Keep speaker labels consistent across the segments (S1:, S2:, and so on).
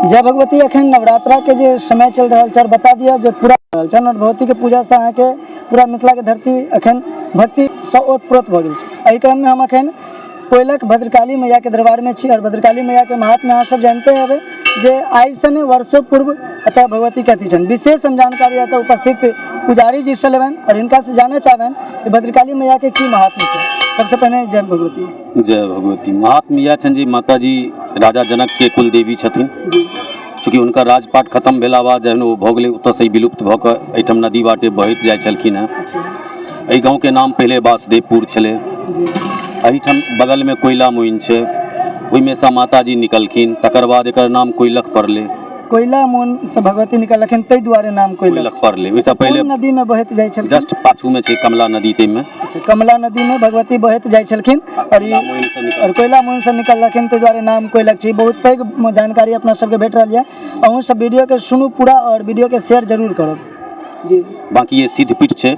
S1: जय भगवती। अखन नवरात्रा के जे समय चलि रहल छै, और बता दिअ जे पूरा रहल छै और भगवती के पूजा से अहाँके पूरा मिथिला के धरती अखन भक्ति सँ ओतप्रोत भऽ गेल छै। एहि क्रम मे हम अखन कोइलख भद्रकाली मैया के दरबार में छी और भद्रकाली मैया के महात्म्य अहाँ सब जानते हेबै जे आइ से नहि वर्षों पूर्व एतऽ भगवती के अथी छनि। विशेष हम जानकारी एतऽ उपस्थित पुजारी जी से लेबनि और हिनका से जानऽ चाहबनि जे भद्रकाली मैया के की महात्म्य छै। सबसे पहिने जय भगवती।
S2: जय भगवती। महात्म्य इएह छनि जे माता जी राजा जनक के कुल देवी छथिन। चूँकि हुनकर राजपाट खत्म भेला बाद जहन ओ भऽ गेलै, ओतऽसँ ई विलुप्त भऽ कऽ एहिठाम नदी बाटे बहैत जाइ छलखिन हेँ। एहि गाँवके नाम पहिले वासुदेवपुर छलै। एहिठाम बगलमे कोयला मोइन छै, ओहिमेसँ माताजी निकलखिन, तकर बाद एकर नाम कोइलख पड़लै।
S1: कोयला मोन से भगवती निकलखिन, ताहि दुआरे नाम कोइलख
S2: पड़लै। ओहिसँ पहिले
S1: कोन नदी में बहैत जाइ छलखिन?
S2: जस्ट पाछूमे छै कमला नदी, ताहिमे।
S1: अच्छा, कमला नदी में भगवती बहैत जाइ छलखिन और ई और कोयला मोन से निकललखिन, ताहि दुआरे नाम कोइलख छै। बहुत पैघ जानकारी अपना सबके भेट रहल यऽ। अहूँ सब वीडियो के सुनू पूरा और वीडियो के शेयर जरूर करब जी।
S2: बाँकी ये सिद्धपीठ छै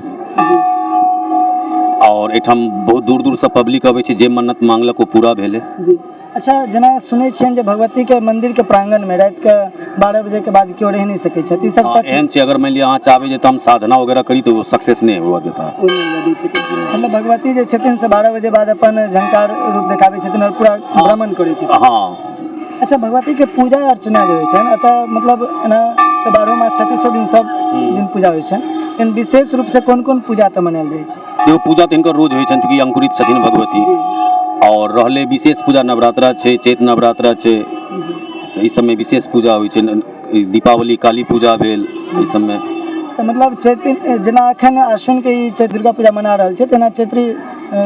S2: और एहिठाम बहुत दूर दूरसँ पब्लिक अबै छै, जे मन्नत मांगलक ओ पूरा भेलै
S1: जी। अच्छा, जेना सुनै छियनि जे भगवती के मंदिर के प्रांगण में राति के 12 बजे के बाद केओ रहि नहि सकै छथि, ई सब
S2: तथ्य? एहन छै, अगर मानि लिअ अहाँ चाहबै जे तऽ हम साधना वगैरह करी तऽ ओ सक्सेस नहि हुअ देता।
S1: ओ नहि हुअ दै छथिन। मतलब भगवती जे छथिन से 12 बजे बाद अपन झंकार रूप देखाबै छथिन और पूरा भ्रमण करै छथिन।
S2: हँ।
S1: अच्छा, भगवती के पूजा अर्चना जे होइ छनि एतऽ, मतलब एना तऽ 12 मास 36 दिन सब दिन पूजा होइ छनि, लेकिन विशेष रूप से कोन कोन पूजा तऽ मनायल जाइ छै?
S2: देखो, पूजा तऽ हिनकर रोज होइ छनि, चूँकि अंकुरित छथिन भगवती। और रहलै विशेष पूजा, नवरात्रा छै, चैत नवरात्रा छै, तऽ ई सबमे विशेष पूजा होइ छै। ई दीपावली, काली पूजा भेल, एहि सबमे।
S1: तऽ मतलब चैत, जेना एखन आश्विन के ई चैत दुर्गा पूजा मना रहल छै, तेना चैत्री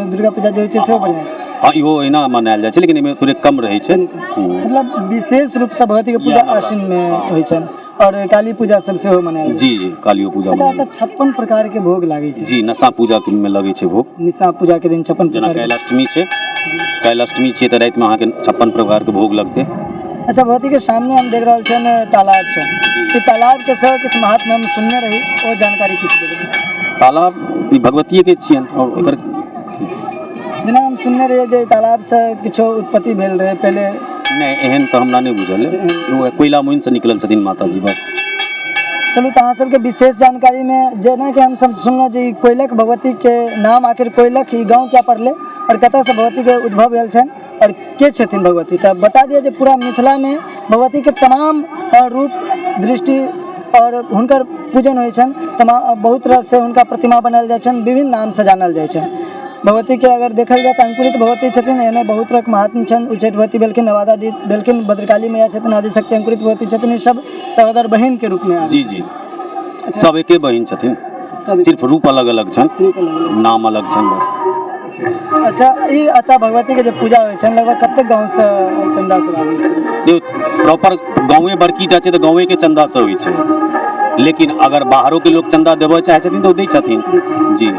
S1: दुर्गा पूजा जे होइ छै सेहो बढ़िआँ?
S2: हँ, इहो एहिना मनायल जाइ छै, लेकिन एहिमे थोड़े कम रहै छै।
S1: मतलब विशेष रूपसँ भगवतीके पूजा आश्विन मे होइ छनि और काली पूजा सब सेहो मनायल
S2: जाइ? जी जी, कालियो पूजा।
S1: अच्छा, तऽ 56 प्रकार के भोग लागै छै?
S2: जी, नशा पूजा मे लगै छै भोग।
S1: निशा पूजा के दिन 56
S2: जेना
S1: प्रकार के।
S2: कैलाष्टमी छै, कैलाष्टमी छियै तऽ रातिमे अहाँके 56 प्रकारके भोग लगतै।
S1: अच्छा, भगवती के सामने हम देख रहल छियनि तालाब छै, ई तालाब के सेहो किछु महात्म्य हम सुनने रही, ओ जानकारी किछु देबै?
S2: तालाब ई भगवतीएके छियनि और एकर
S1: जेना हम सुनने रहियै जे तालाब से किछो उत्पत्ति भेल रहै पहिले।
S2: नहि, एहन तऽ हमरा नहि बुझल अइ। ओ कोयला मोइनसँ निकलल छथिन माताजी बस।
S1: चलू, तऽ अहाँ सबके विशेष जानकारीमे जेनाकि हमसब सुनलहुँ जे ई कोइलख भगवतीके नाम आखिर कोइलख ई गाँव किया पड़लै और कतऽसँ भगवतीके उद्भव भेल छनि और के छथिन भगवती, तऽ बता दिअ जे पूरा मिथिलामे भगवतीके तमाम रूप दृष्टि और हुनकर पूजन होइ छनि। तमाम बहुत तरहसँ हुनका प्रतिमा बनायल जाइ छनि, विभिन्न नामसँ जानल जाइ छनि। भगवतीके अगर देखल जाय तऽ अंकुरित भगवती छथिन। एहने बहुत तरहक महात्म छनि। उच्चैठ भगवती भेलखिन, नवादा भेलखिन, भद्रकाली मैया छथिन, आदिशक्ति अंकुरित भगवती छथिन। ई सब सहोदर बहिनके रूपमे आबै।
S2: जी जी, सब एके बहिन छथिन, सिर्फ रूप अलग अलग छनि, नाम अलग छनि बस।
S1: अच्छा, ई एतऽ भगवतीके जे पूजा होइ छनि, लगभग कतेक गाँवसँ चन्दा सब आबै छै?
S2: प्रॉपर गाँवे बड़कीटा छै तऽ गाँवेके चन्दासँ होइ छै, लेकिन अगर बाहरोके लोक चन्दा देबऽ चाहै छथिन तऽ ओ दै छथिन जी।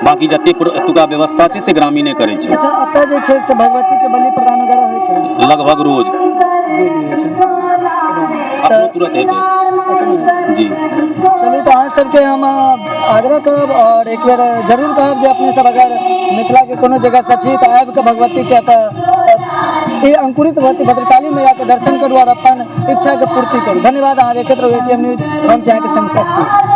S2: बाकी जते एतुका व्यवस्था छै से ग्रामीणे करै छै।
S1: अच्छा, एतऽ जे छै से भगवतीके बलि प्रदान वगैरह होइ छै?
S2: लगभग रोज।
S1: डेली होइ छै?
S2: अखनो तुरत हेतै जी।
S1: चलू, तऽ अहाँ सबके हम आग्रह करब और एक बेर जरूर कहब जे अपने सब अगर मिथिलाके कोनो जगहसँ छी तऽ आबि कऽ भगवतीके एतऽ ई अंकुरित भगवती भद्रकाली मैयाके दर्शन करू और अपन इच्छाके पूर्ति करू। धन्यवाद। अहाँ देखैत रहू एटीएम न्यूज, हम छी अहाँके संग शक्ति।